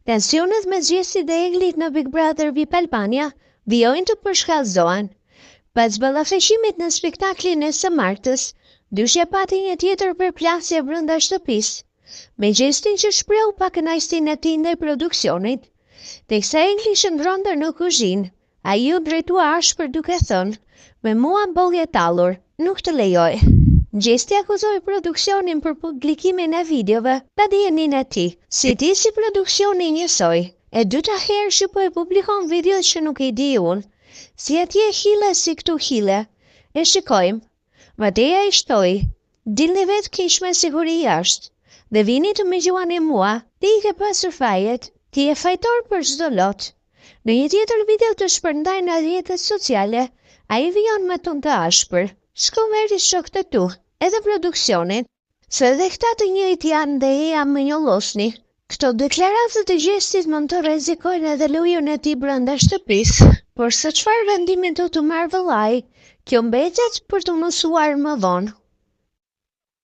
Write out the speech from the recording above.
Tensionet mes Gjestit dhe Eglit në Big Brother VIP Albania vijojnë të përshkallëzohen. Pas ballafaqimit në spektaklin e së martës, dyshja pati një tjetër përplasje brenda shtëpisë, me Gjestin që shprehu pakënaqësinë e tij ndaj produksionit. Teksa Egli qëndronte në kuzhinë, ai iu drejtua ashpër duke thënë, Me mua boll je tallur, nuk të lejoj. Gjesti akuzoi produksionin për publikimin e videove pa dijeninë e tij. Si ti si produksioni njësoj. E dyta herë që po e publikon video që nuk i di unë. Si atje hile si këtu hile. E shikojmë. Më tej ai shtoi, Dilni vetë keq me siguri jashtë. Dhe vini të më gjuani mua, ti i ke pasur fajet, ti je fajtor për çdo lot. Në një tjetër video të shpërndarë në rrjetet sociale, ai vijon me ton të ashpër, Shko merri shokët e tu, edhe produksionin, se edhe këta të njëjtë janë dhe eja më njollosni. Këto deklarata të Gjestit mund të rrezikojnë edhe lojën e tij brenda shtëpisë, por se çfarë vendimi do të marrë vëllai, kjo mbetet për t'u mësuar më vonë.